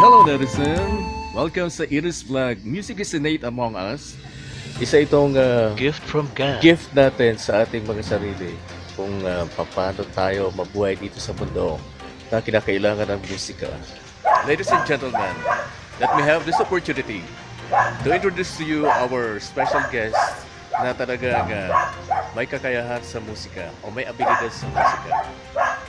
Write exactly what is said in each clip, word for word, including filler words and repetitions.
Hello, netizen! Welcome sa Iris Vlog. Music is innate among us. Isa itong, ah, Gift from God. Gift natin sa ating mga sarili kung, ah, papaano tayo mabuhay dito sa mundo na kinakailangan ng musika. Ladies and gentlemen, let me have this opportunity to introduce to you our special guest na talagang, ah, may kakayahan sa musika o may abilidad sa musika.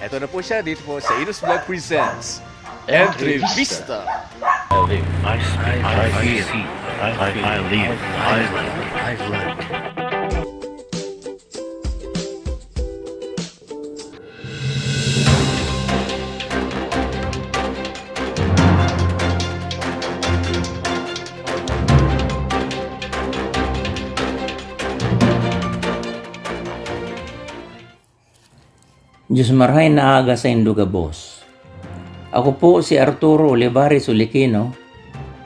Eto na po siya dito po sa Iris Vlog Presents Entrevista. I live, I speak, I feel, I, I live, I learn. Diyos marhay na aga saindo gabos. Ako po si Arturo Olivares Ulikino,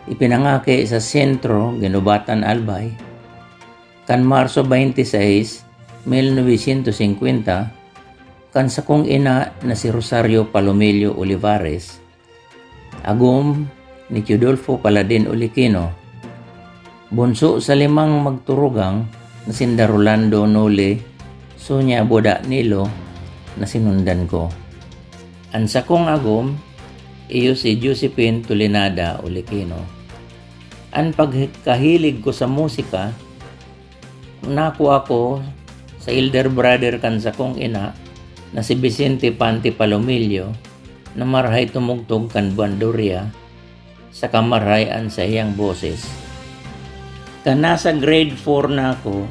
ipinangaki sa Sentro, Guinobatan, Albay, kan Marso twenty-six, mil novecientos singkwenta, kan sakong ina na si Rosario Palomillo Olivares, agom ni Teodulfo Paladin Ulikino, bunso sa limang magturugang na sinda Rolando Noli, Sonia Boda Nilo, na sinundan ko. An sakong agom, iyo si Josephine Tulinada Ulikino. An pagkahilig ko sa musika, nakua ko sa elder brother kan sakong ina na si Vicente Pante Palomillo, na marahay tumugtog kan bandurya, saka marahay an saiyang boses. Kan nasa grade four na ako,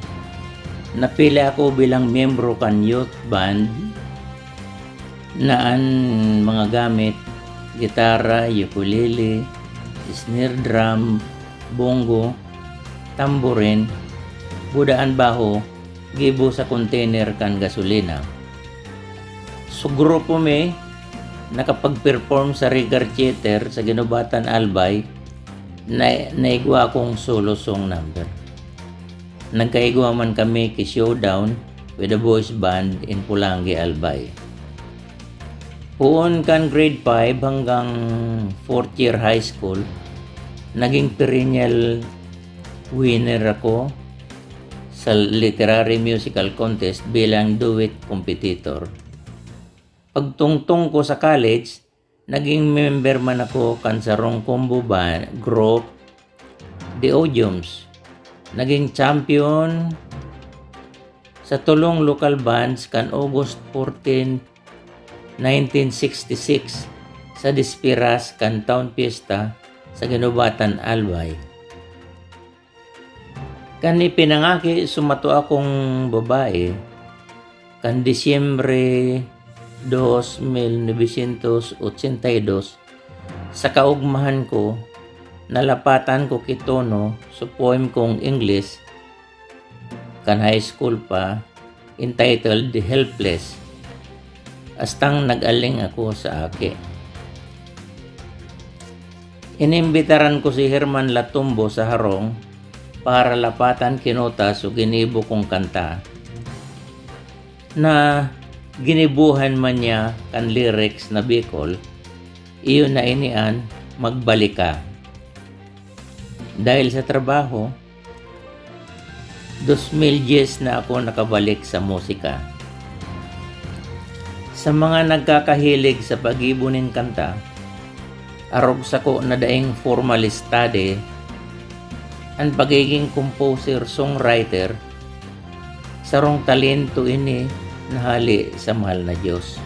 napili ako bilang miyembro kan youth band na an mga gamit, gitara, ukulele, snare drum, bongo, tamborin, buda an baho, gibo sa container kan gasolina. Sa grupo mi, nakapag-perform sa Regal Theater sa Guinobatan, Albay, na, naigwa akong solo song number. Nagkaigwa man kami ki Showdown with the Boys Band in Pulangi, Albay. Poon kan grade five hanggang fourth year high school, naging perennial winner ako sa literary musical contest bilang duet competitor. Pagtungtong ko sa college, naging member man ako kan sarong combo band group, The Odiums. Naging champion sa tolong local bands kan August fourteen, nineteen sixty-six, sa Despiras kan Town Fiesta sa Guinobatan, Albay. Kan ipinangaki sumato akong babae, kan Disyembre dos, mil novecientos ochenta y dos, sa kaugmahan ko, nalapatan ko ki Tono sa poem kong English kan high school pa, entitled Helpless, astang nag-aling ako sa aki. Inimbitaran ko si Herman Latumbo sa harong para lapatan ki Nota so ginibo kong kanta, na ginibohan man niya kan lyrics na Bicol, iyo na ini an Magbalik Ka. Dahil sa trabaho, dos mil dyes na ako nakabalik sa musika. Sa mga nagkakahilig sa paggibo nin kanta, arog sako na daing formal study, an pagiging composer-songwriter, sarong talento ini na hale sa mahal na Diyos.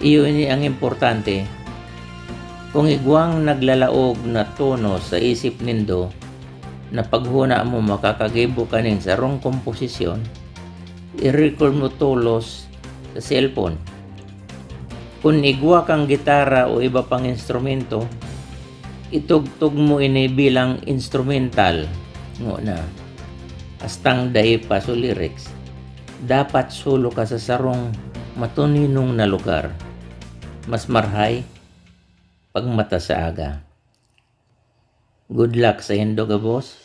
Iyo ini ang importante. Kung igwang naglalaog na tono sa isip nindo, na paghona mo makakagibo ka nin sarong komposisyon, i-record mo tolos sa cellphone. Kun igwa kang gitara o iba pang instrumento, itugtog mo ini bilang instrumental, ngona, astang dai pa so lyrics. Dapat solo ka sa sarong matuninong na lugar. Mas marhay, pagmata sa aga. Good luck saindo gabos.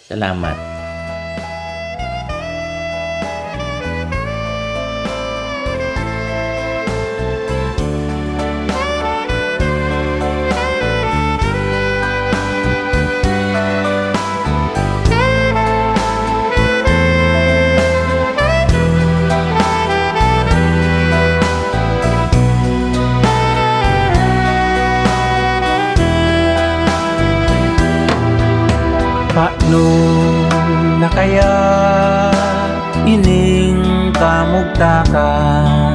Salamat. Kaya ining kamugtakan,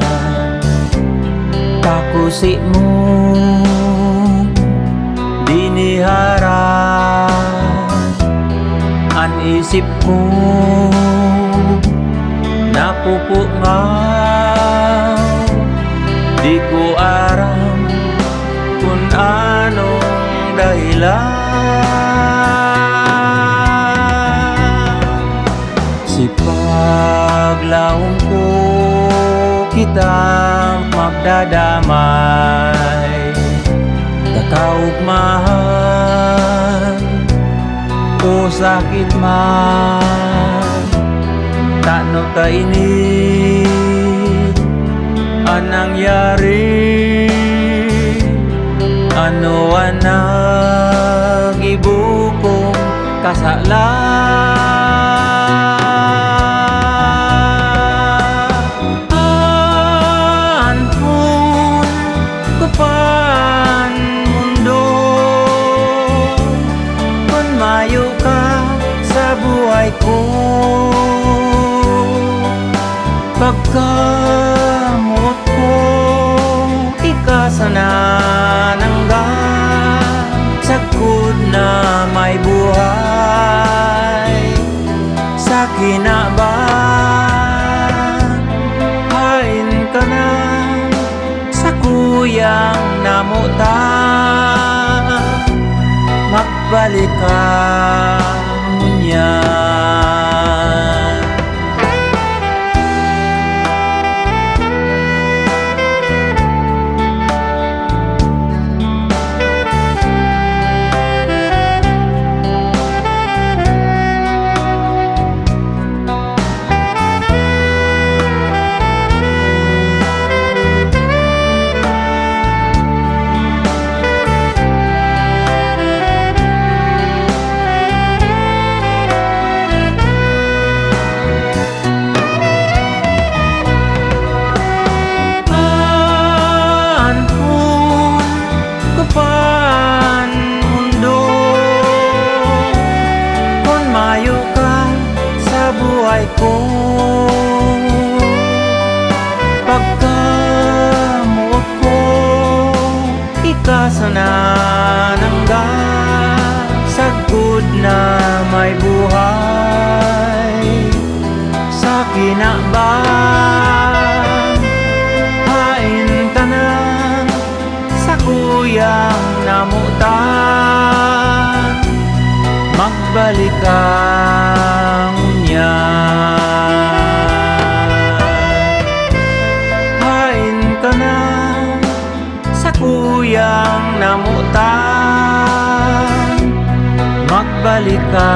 pakusi mo dinihara an isip ko, napupungaw. Di ko aram kun anong dahilan. Si paglawong ko kita magdadamay, kakaugmahan o sakit man, tano ta ini an nangyari? Ano an nagibo kong kasalan? An kun ko pan mundo, kun mayo ka sa buhay ko, pagkamoot ko, ika sana nanggad, sagkod na may buhay sa kinaban. Haen ka na sakuyang namotan, magbalik ka ngunyan. An kun ko pan mundo, kun mayo ka sa buhay ko, pagkamoot ko, ika sana nanggad, sagkod na may buhay sa kinaban. Haen ka na sakuyang namotan, magbalik ka ngunyan. Haen ka na sakuyang namotan, magbalik ka